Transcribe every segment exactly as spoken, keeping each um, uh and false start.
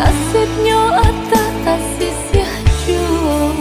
Nasibnyo atah tasisiah juo.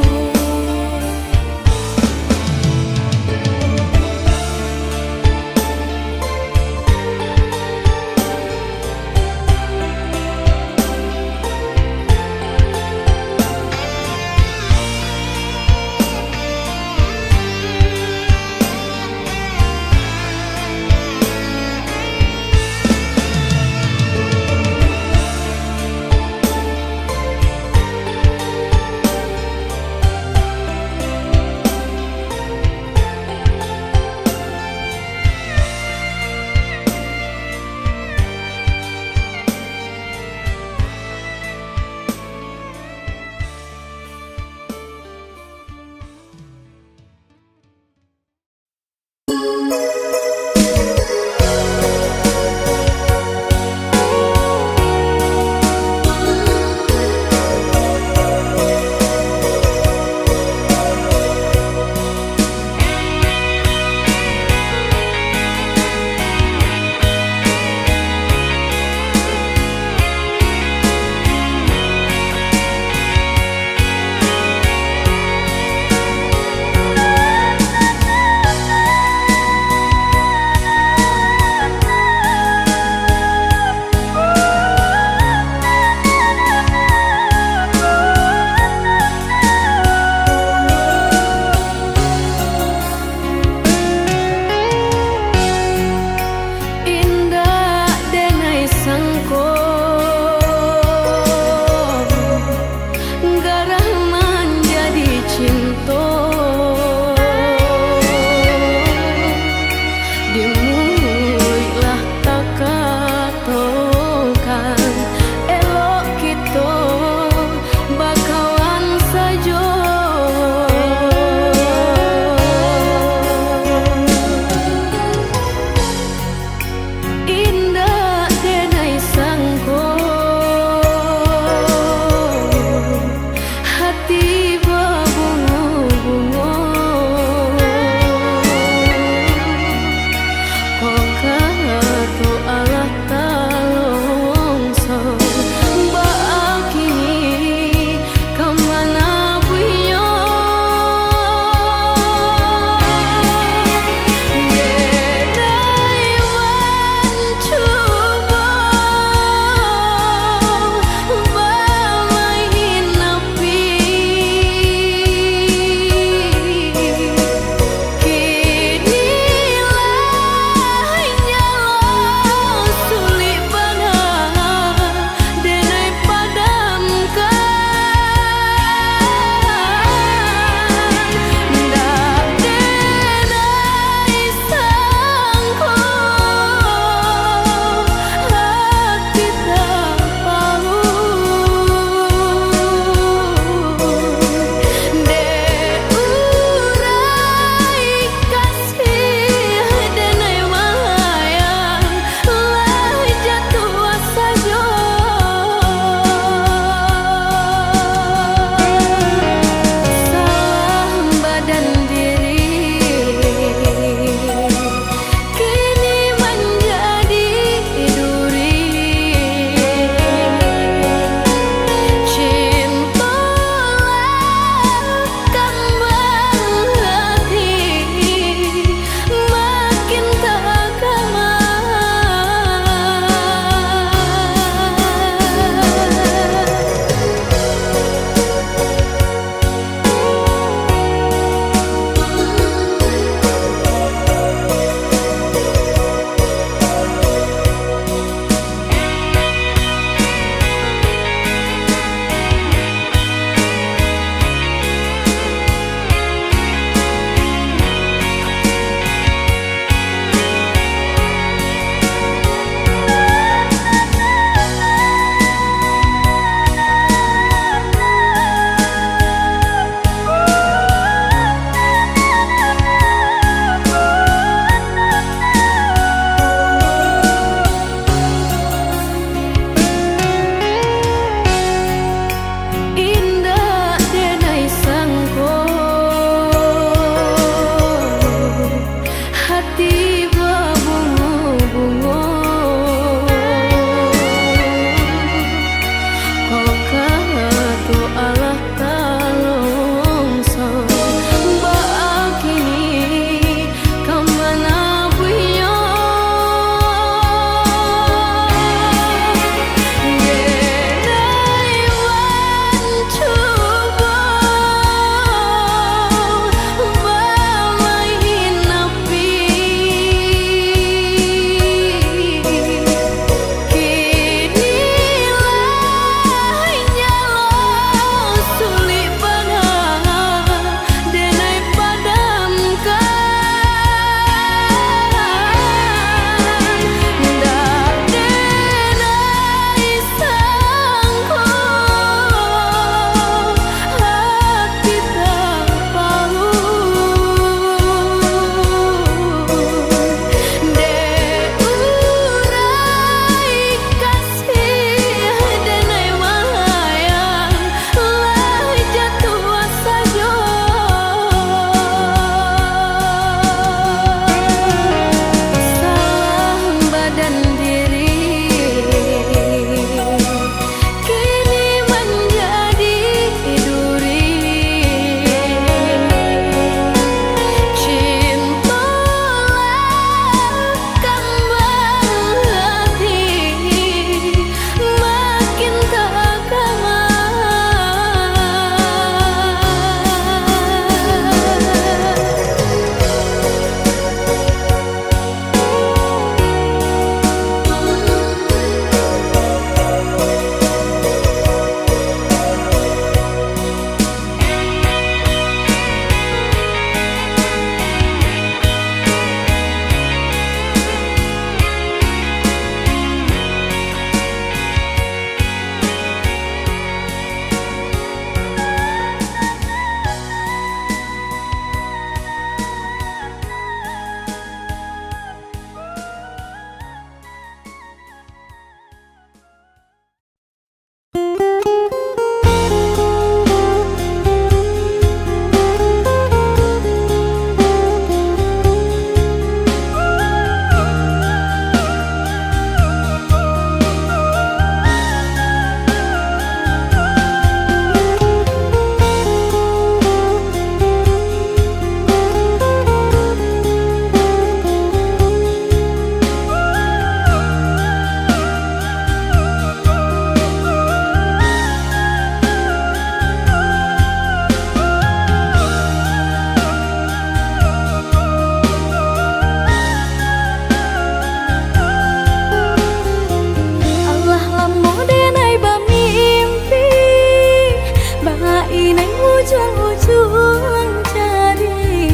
Ujuang-ujuang jadi,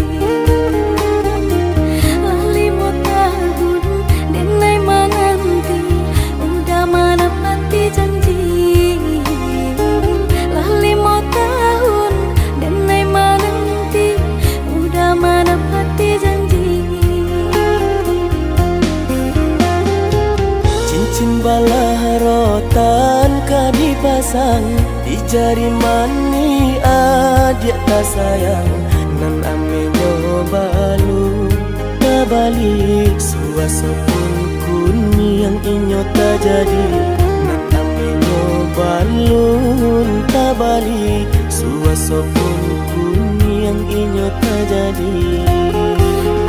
lah limo tahun denai mananti, udah manapati janji. Lah limo tahun denai mananti, udah manapati janji. Cincin balah rotan ka dipasang di jari manih adiak tasayang, nan ameh nyo balun tabali. Suaso pun kuniang inyo tajadi, nan ameh nyo balun tabali. Suaso pun kuniang inyo tajadi.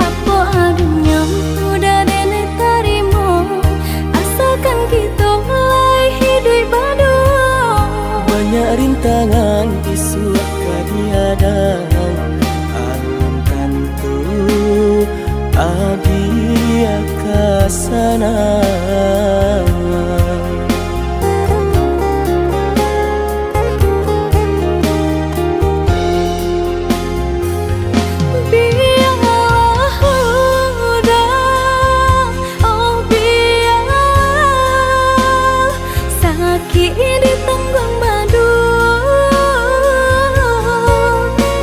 Apo adonyo udah denai tarimo, asalkan kito lai hiduik baduo. Banyak rintangan isuak ka dihadang, alun tantu adiak ka sanang. Bialah udah, oh bialah, sakik ditangguang baduo.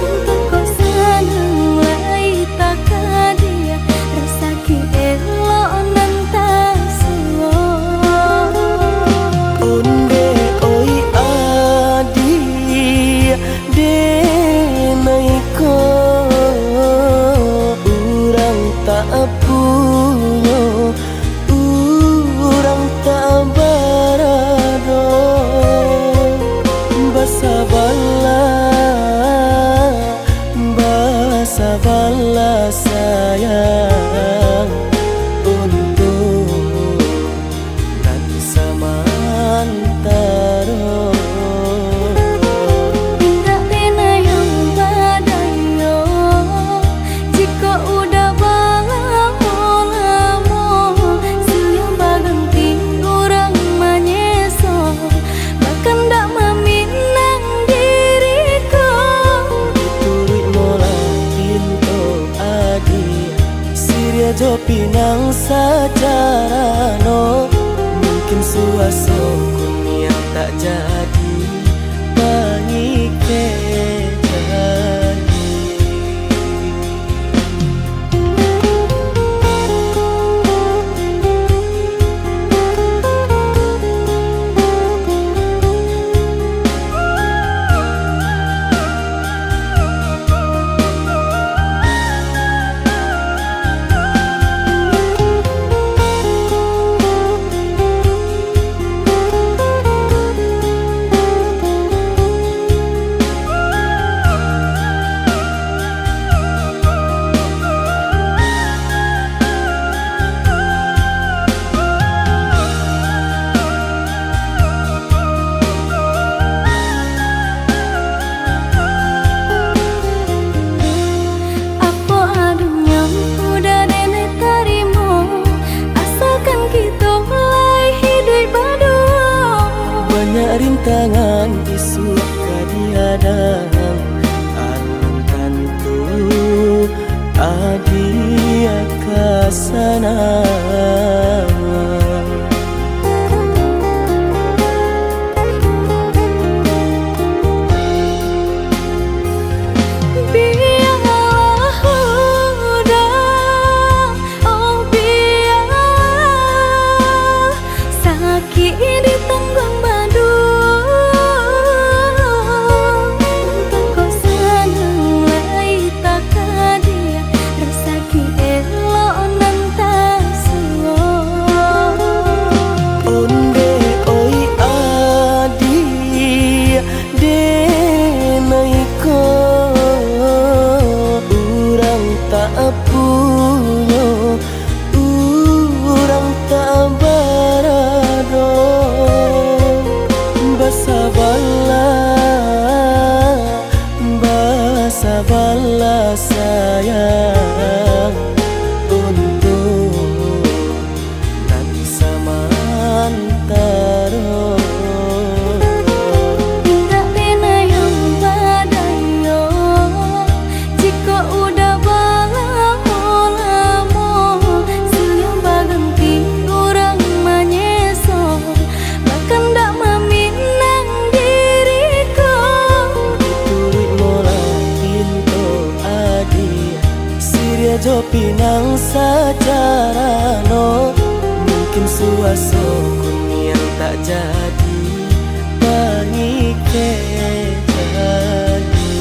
Untuak ko sanang lai takadiak, rasaki elok nan tasuo. Ondeh oi adiak, denai ko urang tak punyo, urang tak barado. Basabalah, basabalah sayang, untuak nan samantaro. Indak pernah yang badayo, jikok udah balamo-lamo, sudah baganti urang manyeso, bahkan ndak maminang diri ko. Dituruik molah pinto adiak, siriah jo pinang sajarano. Mungkin suaso kuniang tak jadi, pangikek jadi. Apo adonyo udah denai tarimo, asalkan kito lai hiduik baduo. Banyak rintangan isuak ka dihadang, alun tantu adiak ka sanang. Bialah udah, oh bialah, sakik ditangguang baduo. Untuak ko sanang lai takadiak, rasaki elok nan tasuo. Jo pinang sajarano, mungkin suaso kuniang tak jadi pangikek lagi.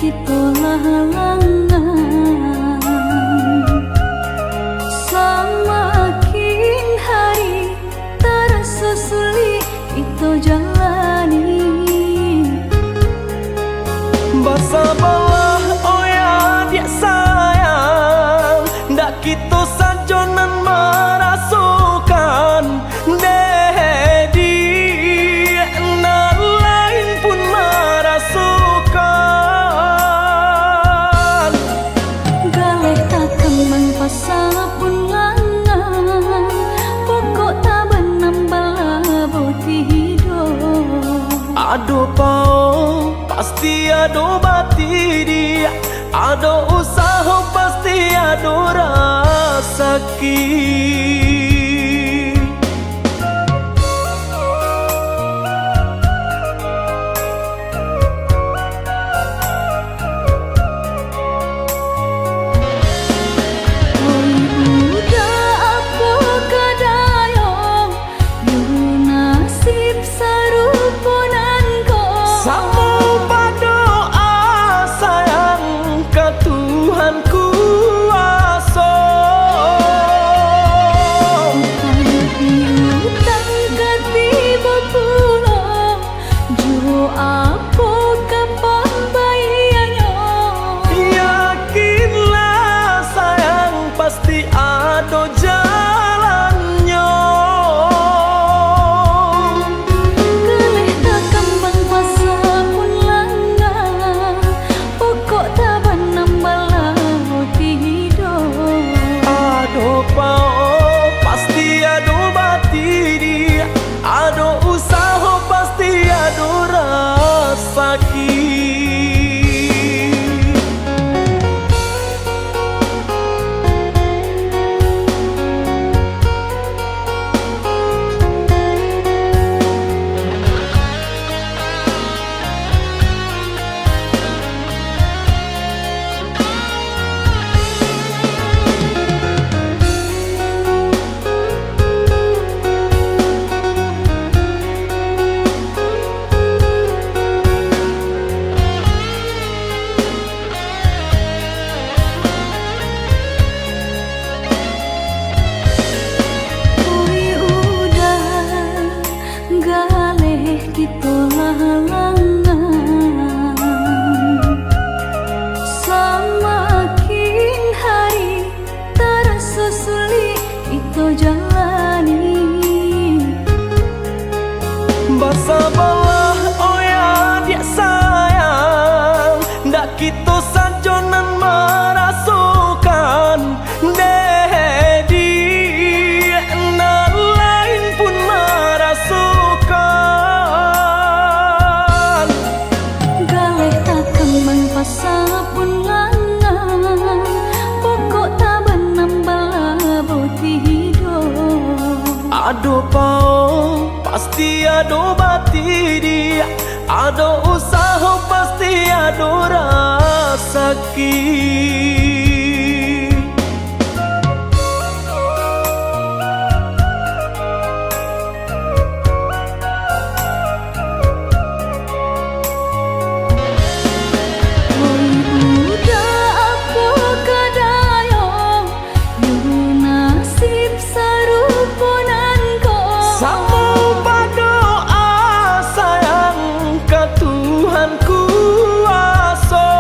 Itulah halangan. Samakin hari taraso sulik kito jalani. Basabalah, oya diak sayang, ndak kito sajo nan marasokan, dek diak nan lain pun marasokan. Galeh takambang pasa pun langang, pokok tabanam balabuah tido. Ado pao, pasti ado batidiak. Ado usaho, pasti ado rasaki. Oi, uda, apo ka dayo, yo nasib sarupo nan ko. Samo badoa sayang ka Tuhan kuaso. Utang piutang ka tibo pulo, jo apo ka pambayanyo? Yakinlah sayang, pasti ado jalannyo. Galeh takambang pasa pun langang, pokok tabanam balabuah tido. Ado pao, pasti ado batidiak. Ado usaho, pasti ado rasaki. Oi, uda, galeh kito lah langang. Samakin hari taraso sulik kito jalani. Basabalah, oya diak sayang, ndak kito sajo nan marasokan, dek diak nan lain pun marasokan. Galeh takambang pasa pun langang, pokok tabanam balabuah tido. Ado pao, pasti ado batidiak. Ado usaho, pasti ado rasaki. Oi, uda, apo ka dayo, yo nasib sarupo nan ko. Samo badoa sayang ka Tuhan kuaso.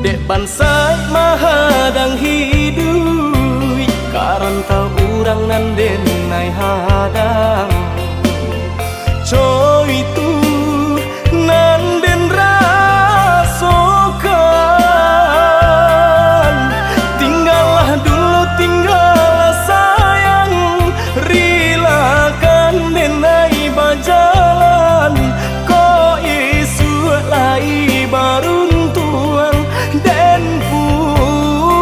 Dek bansaik mahadang hiduik, ka rantau urang nan den ai hadang. Co itu nan den rasokan. Tinggalah dulu, tinggalah sayang, rilakan den ai bajalan. Kok isuak lai baruntuang, den pu-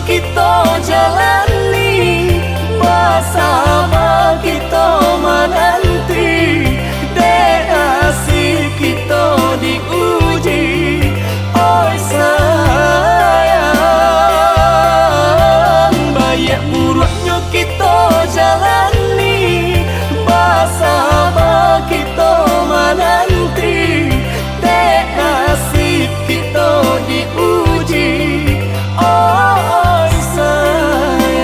Kito jalani, basaba kito mananti, dek nasib kito diuji. Oi sayang, baiak buruaknyo kito jalani, basaba kito mananti, dek nasib kito diuji. Oi sayang.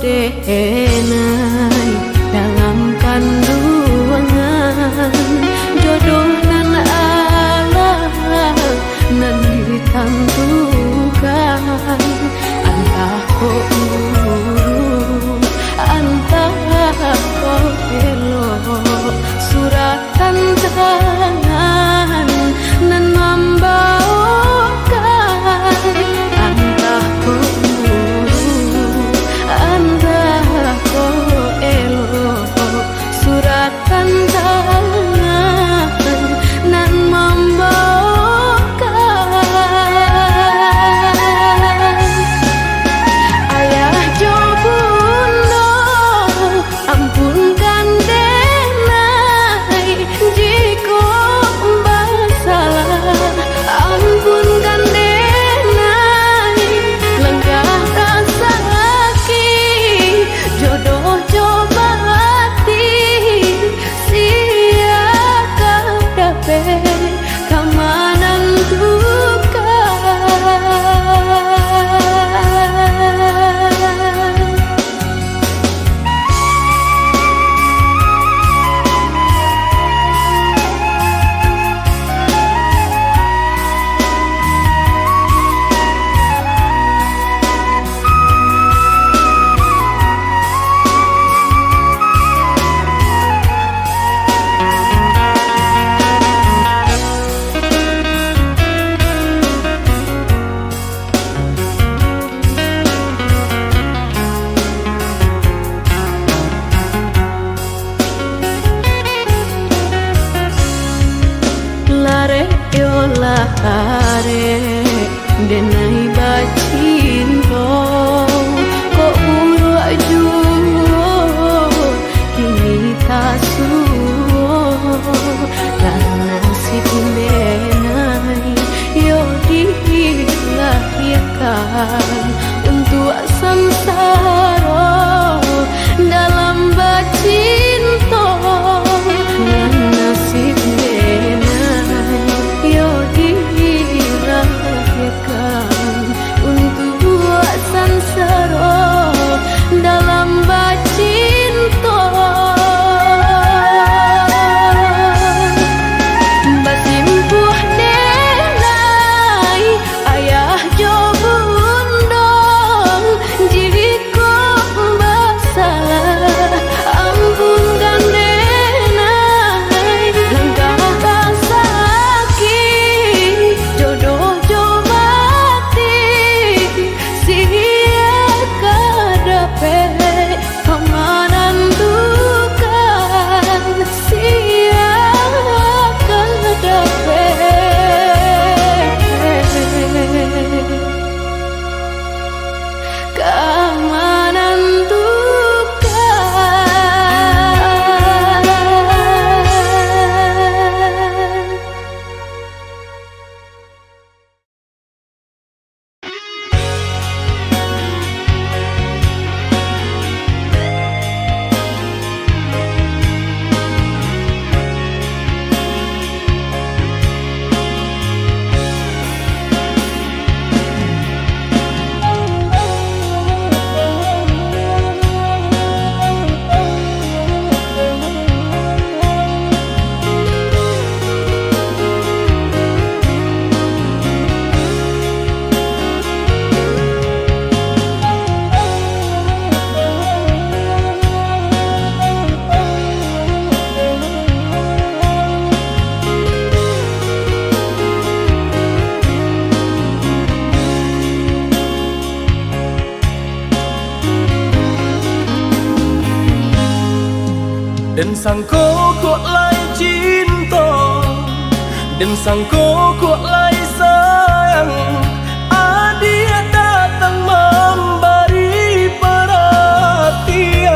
Denai dalam kanduangan, jodoh nan alah nan ditantukan. Antah ko buruk, antah ko elok, surat tantangan nan mambaokan. Antah ko buruk, antah ko elok, surat tantangan nan mambaokan. Ayah jo bundo, ampunkan denai jikok basalah. Ampunkan denai langkah tasakik, jodoh jo batin, sia ka dapek ka manantukan. Larek yo larek, denai bacinto, kok buruak juo kini tasuo. Lah nasib denai yo dilahiakan untuak sansaro dalam bacinto. Lah nasib denai yo dilahiakan untuak sansaro dalam bacinto. Basimpuah denai, ayah jo bundo, jikok basalah, ampunkan denai langkah tasakik, jodoh jo batin, sia ka dapek ka manantukan, sia ka dapek ka manantukan. Den sangko kok lai cinto, den sangko kok lai sayang, adiak datang mambari paratian.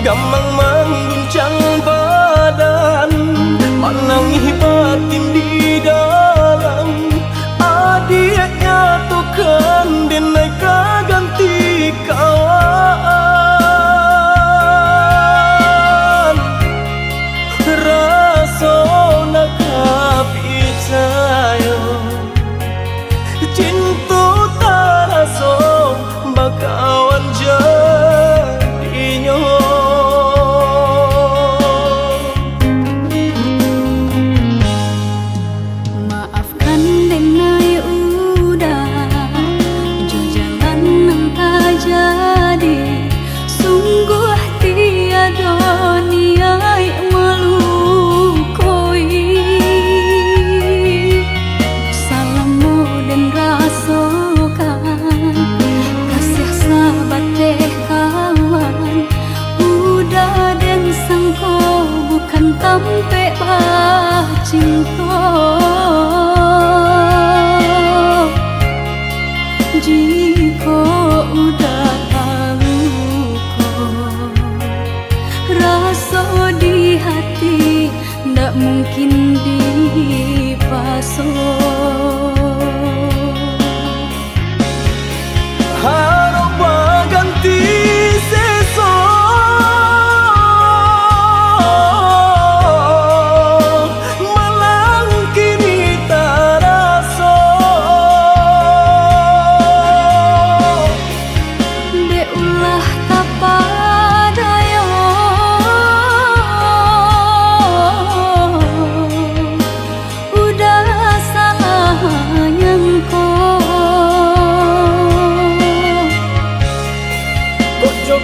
Gamang mangguncang badan, manangih batin di dalam. Adiak nyatokan, denai ka ganti kawan. Raso nak ka pica,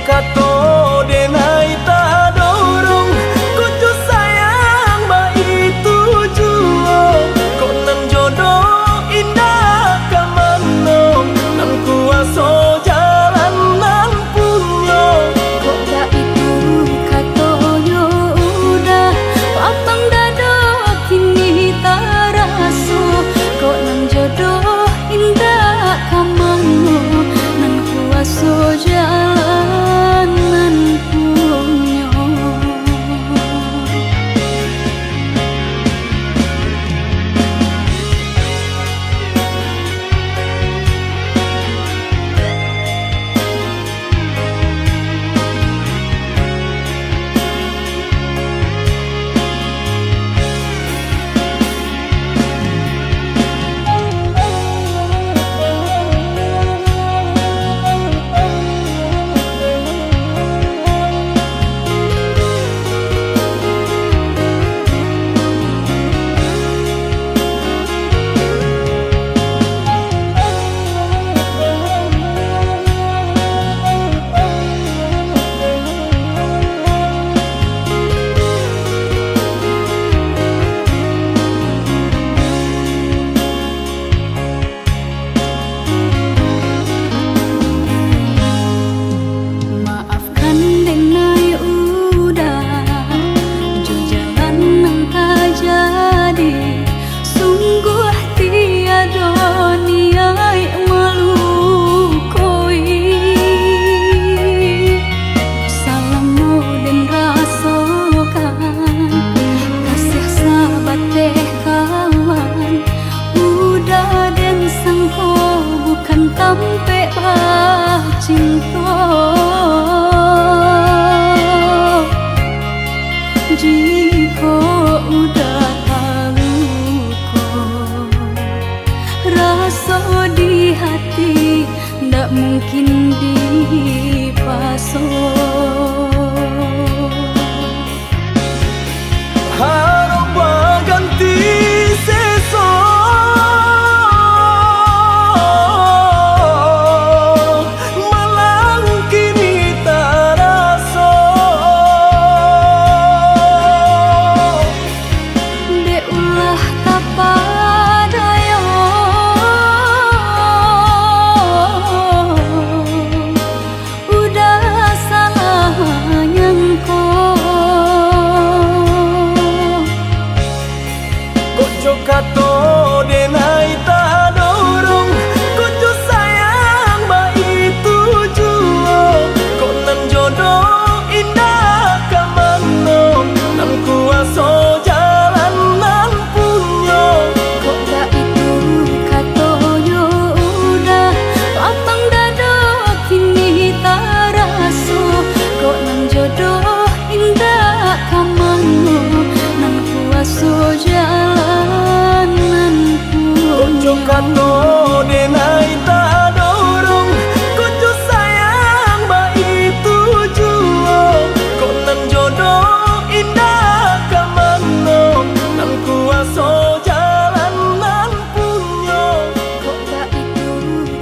Kato denai tadorong, kok jo sayang baitu juo, kok nan jodoh indak ka mano, nan kuaso jalan nan punyo. Kok baitu katonyo Uda, lapang dado kini taraso, kok nan jodoh indak ka mano, nan kuaso jalan nan punyo. Maafkan denai Uda, jo jalan nan tajadi, sungguah tiado niaik malukoi. Salamo den rasokan, kasiah sabateh kawan, Uda den sangko bukan tampek bacinto. Jikok Uda taluko, raso di hati ndak mungkin dipaso. Harap baganti seso, malang kini taraso. Dek ulah tapadayo, Uda salah nyangko. Kok jo kato denai tadorong, kok jo sayang baitu juo, kok nan jodoh indak ka mano, nan kuaso jalan nan punyo. Kok baitu katonyo Uda, lapang dado kini taraso, kok nan jodoh indak ka mano, nan kuaso jalan nan punyo. Kok jo kato denai tadorong, kok jo sayang baitu juo, kok nan jodoh indak ka mano, nan kuaso jalan nan punyo. Kok baitu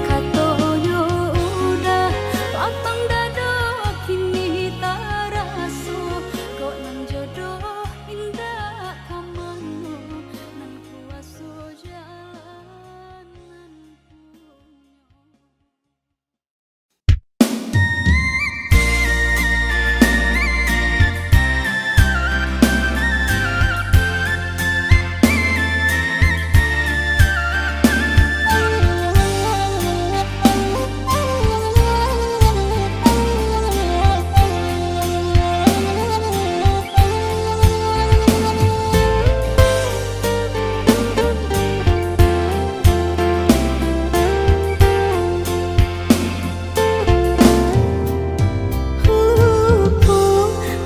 katonyo Uda, lapang dado kini taraso, kok nan jodoh indak ka mano, nan kuaso jalan nan punyo.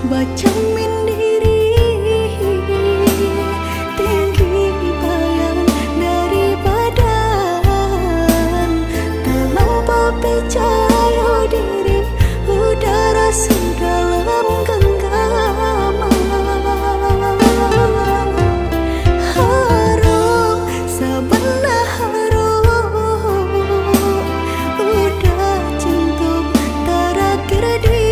Bacamin diri, tinggi badan dari badan, talampau picayo diri, Uda raso dalam ganggaman. Harok, sabana harok, Uda cinto tarakhir di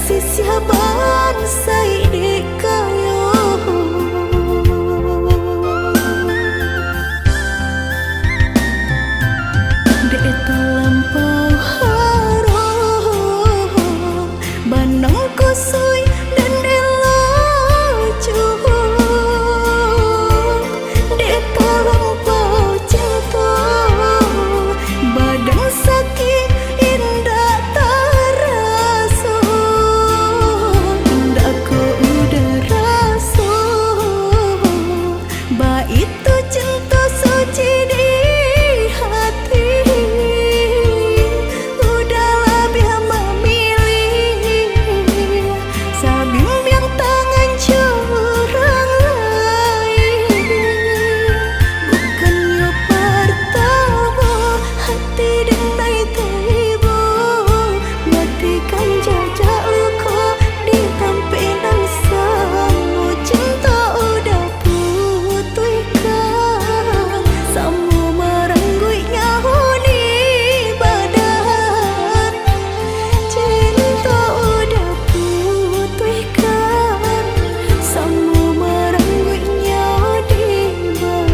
Sia bansaik dek kayo. Dek talampau harok, banang kusuik nan dek lacuak. Dek talampau cinto, badan sakik indak taraso, indak ko udah raso. Baitu cinto suci di hati, udah labiah mamilih. Sabimbiang tangan curang lai. Bukannyo partamo hati den lai taibo, matikan jajak luko di tampek nan samo. Cinto udah putuihkan, samo marangguik nyawa di badan. Cinto udah putuihkan, samo marangguik nyawa di badan.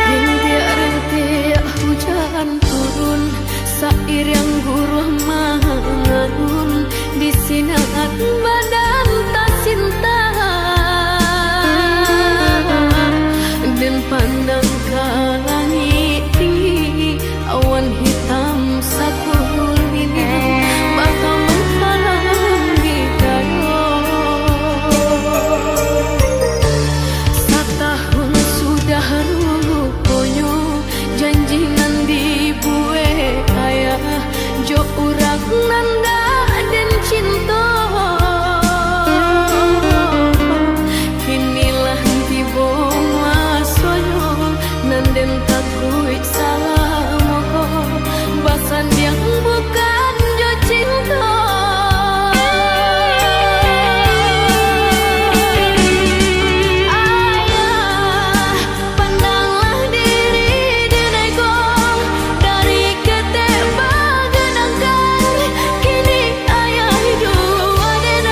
Rintiak-rintiak hujan turun, sairiang guruah mangalun, di sinan badan tasintak. Den pandang ka langik tinggi, awan hitam sakuling, baka manghalangi dayo. Satahun sudah ruponyo, janji nan dibuek ayah jo urang nan dak den cinto. Kini lah tibo masonyo, nan den takuik salamo ko, basandiang bukan jo cinto. Ayah, pandanglah diri den ko, dari ketek bagadangkan, kini ayah duo den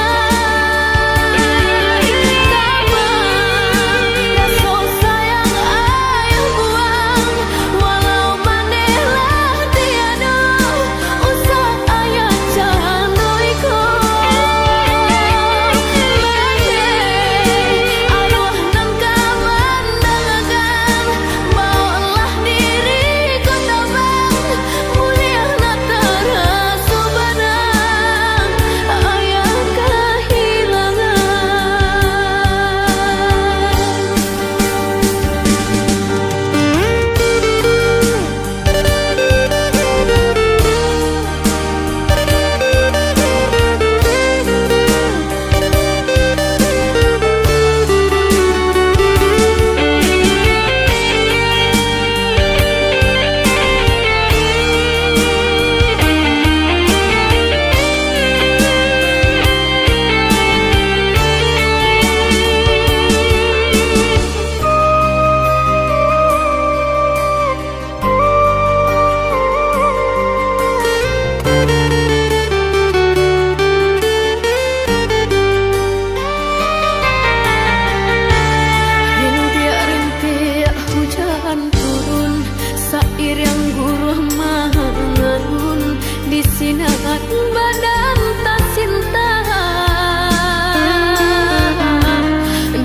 Badan tasinta,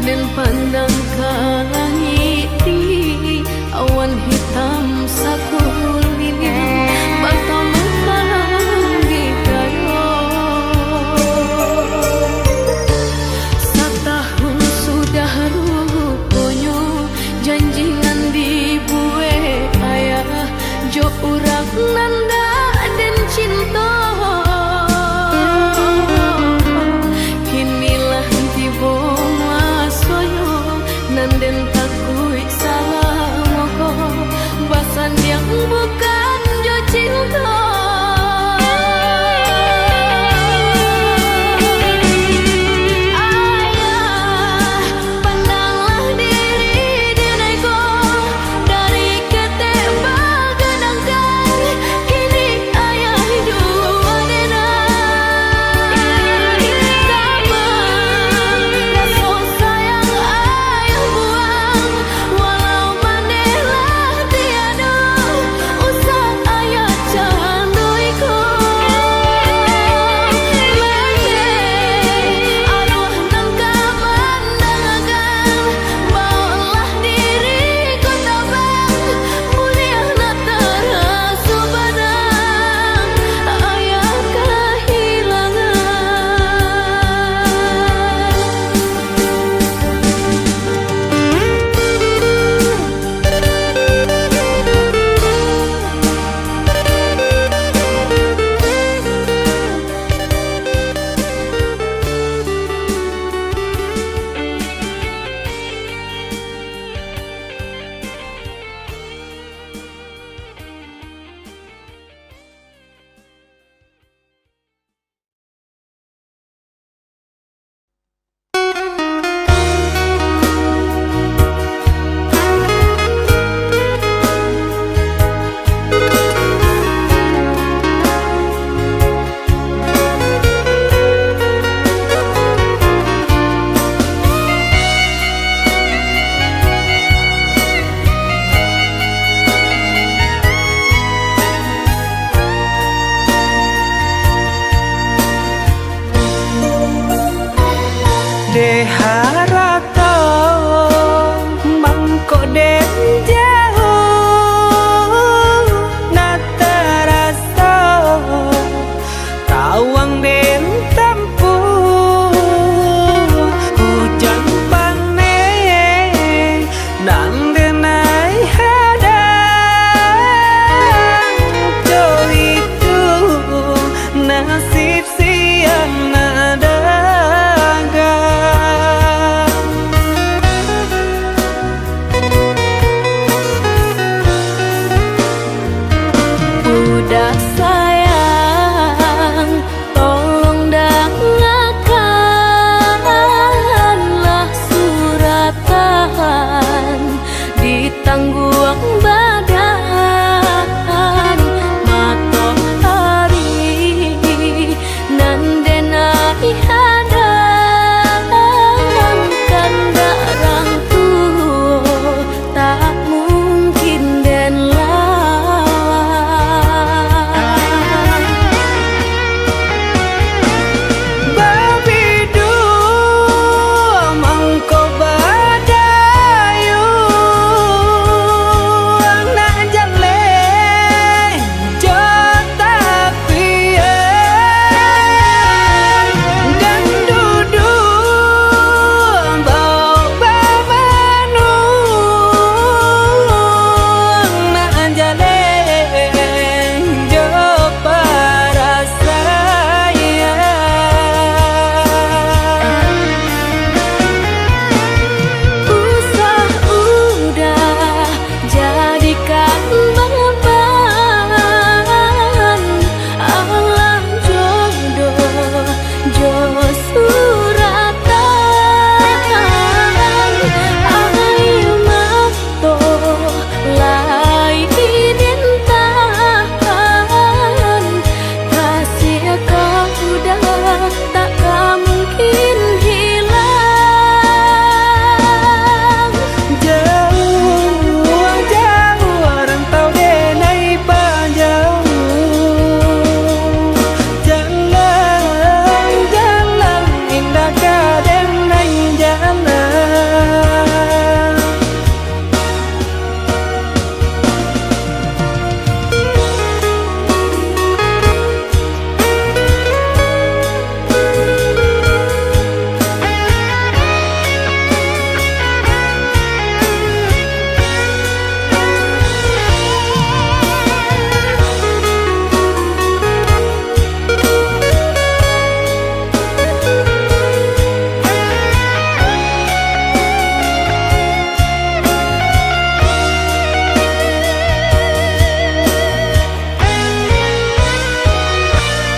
den pandang ka langik tinggi, awan hitam sakuliling, batamu malam di gayo. Satahun sudah ruponyo, janji nan dibuek ayah jo urang nan dak den cinto. Kini lah tibo masonyo, nan den takuik salamo ko, basandiang bukan jo cinto. Ayah, pandanglah diri den ko, dari ketek bagadangkan, kini ayah jua den. Kama raso sayang ayah buang, walau maneh lah tiado, usah ayah cando iko. Maneh arwah nan ka mandangakan, baolah diri ko tabang, buliah nak taraso badang, ayah kahilangan. Dek harato mangko den jauah, nak taraso tawang den tampuah, ujan paneh nan den ai hadang, co itu nasib siang nak dagang.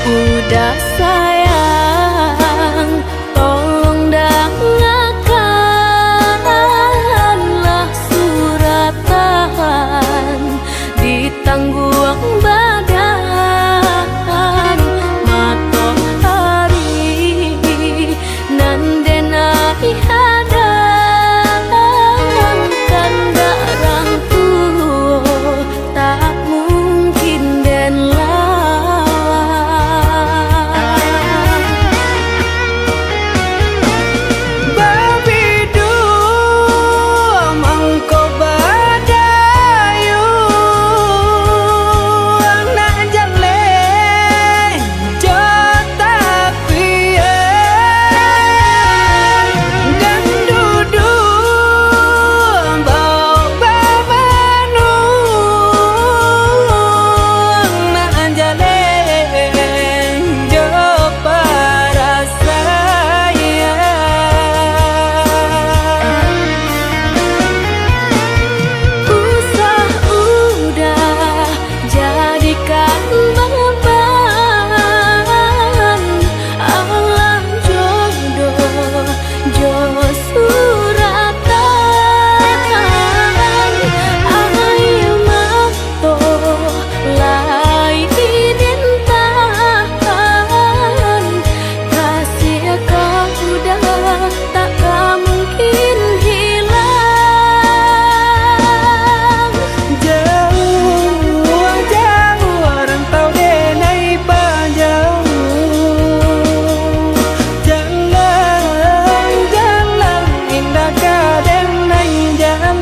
Uda sayang, tolong dangakanlah suratan di tangguang badan. Matoari nan denai hadang, kandak rang tuo tak mungkin den lawan. Babiduo mangko badayuang, nak jaleh jo tapian, ganduduang baok babanuang, nak jaleh jo parasaian. Usah udah jadikan baban, alah jodoh jo suratan. Aia mato lai dintahan, kasiah ka udah tak ka mungkin hilang. Jauah-jauah rantau denai pajauah, jalan-jalan indak ka denai jalan.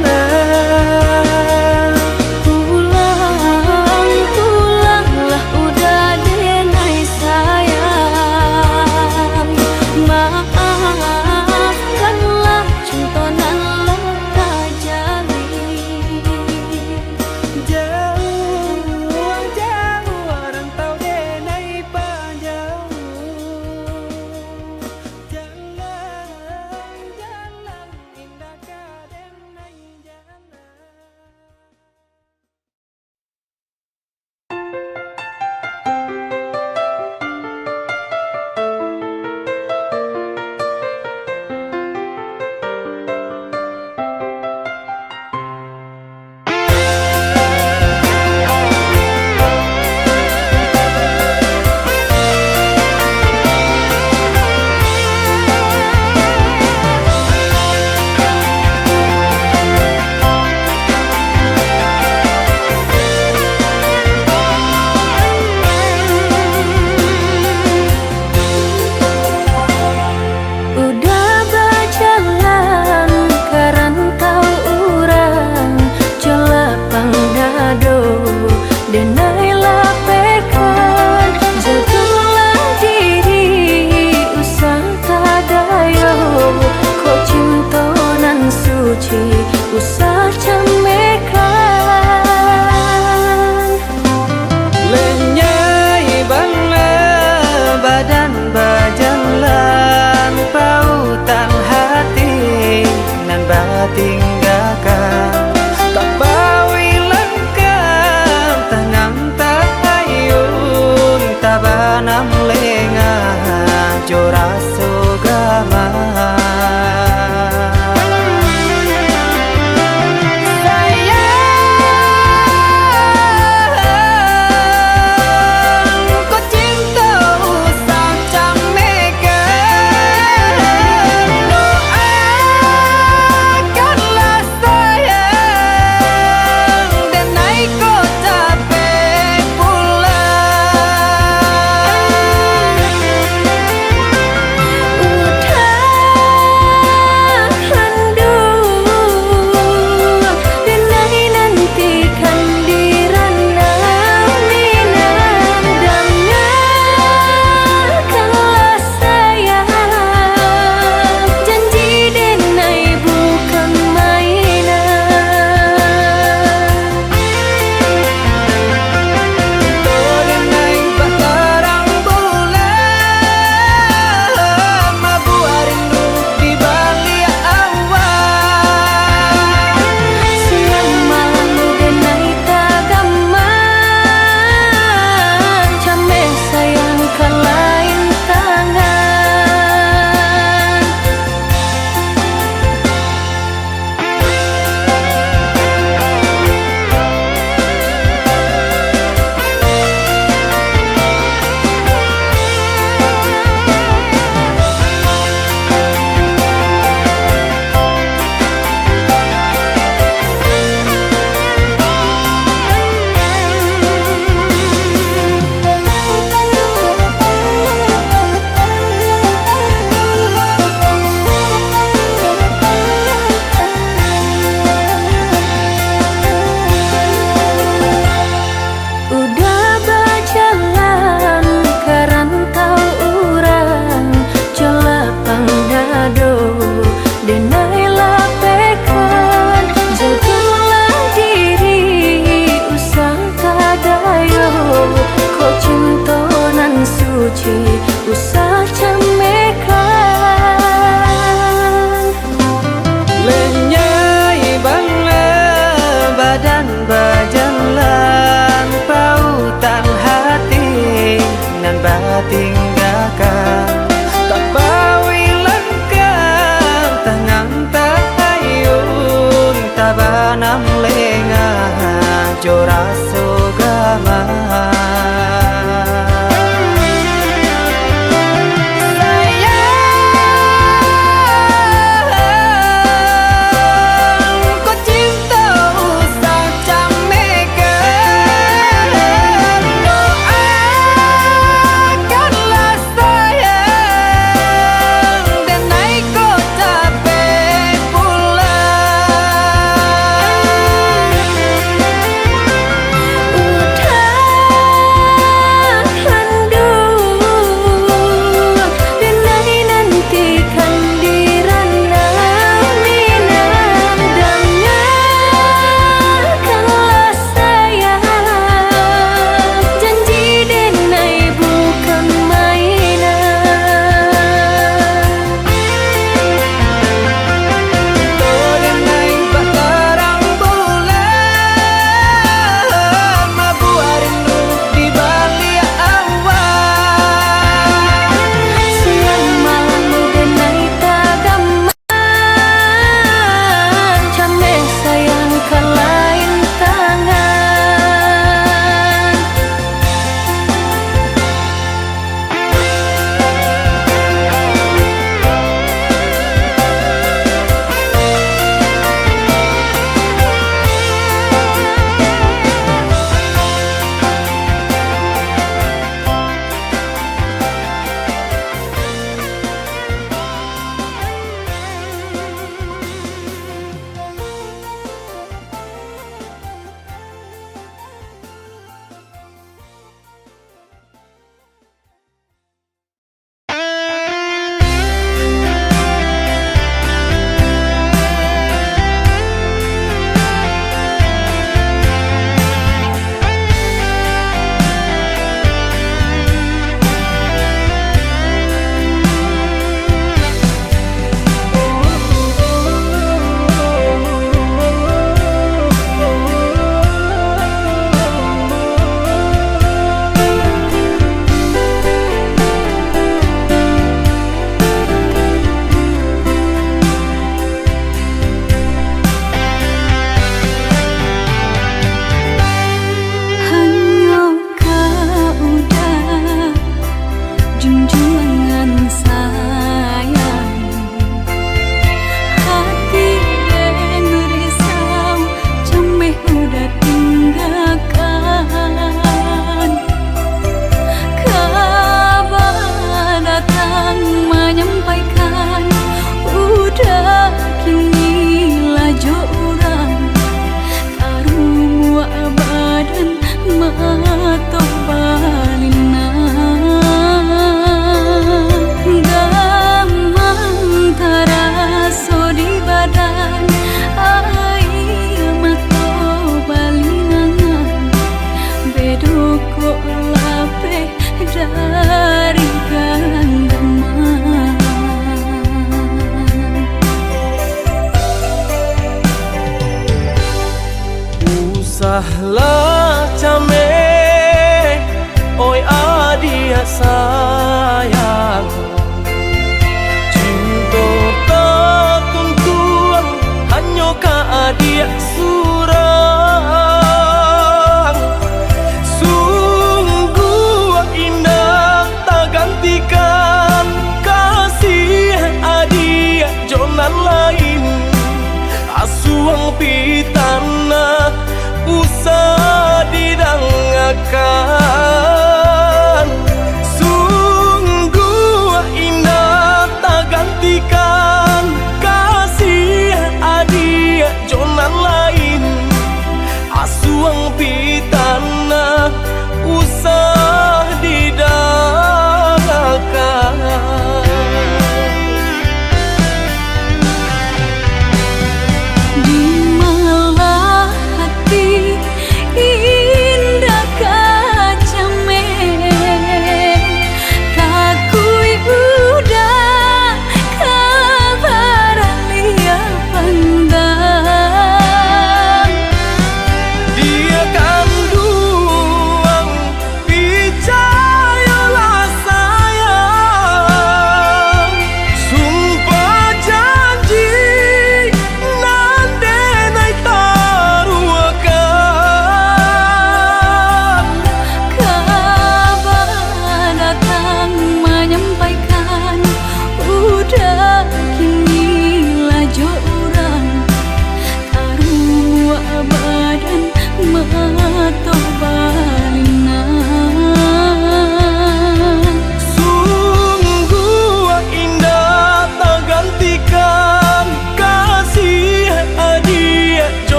Pulang, pulanglah udah denai sayang. Maafkanlah cinto nan lah tajalin. Jauah-jauah rantau denai pajauah, jalan-jalan indak ka denai jalan. Udah bajalan ka rantau urang, jo lapang dado denai lapehkan. Jagolah diri, usah tadayo, kok cinto nan suci usah camehkan. Lenyai bana badan bajalan, pautan hati nan batinggakan. Tabawi langkah, tangan taayun, tabanam lengah jo raso gamang. Sayang, ko cinto usah camehkan. Doakanlah sayang, denai ko capek pulang. Cik usah camekan. Lenyai bana badan bajalan, pautan hati nan batinggakan. Tabawi langkah, tangan tahayun, tabanam lengah jo raso gamang. Sayang, ko cinto usah camekan. Doakanlah sayang, denai ko capek pulang.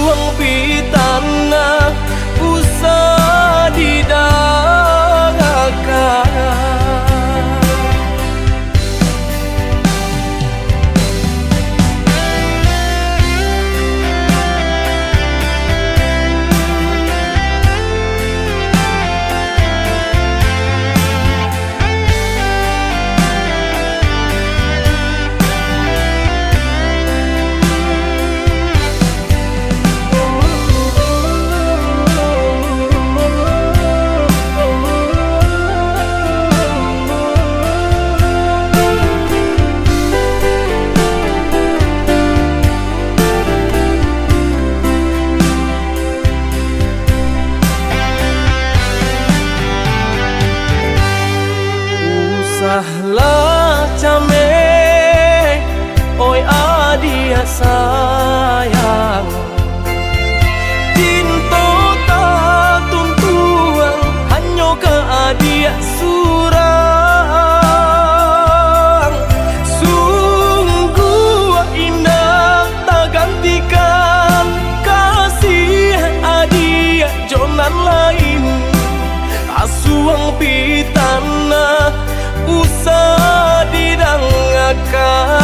Asuang pitanah usah didangakan. Usahlah cameh, oi adiak sayang. Cinto tatuntuang hanyo ka adiak surang. Sungguah indak tagantikan kasih adiak jo nan lain. Asuang pitanah usah didangakan.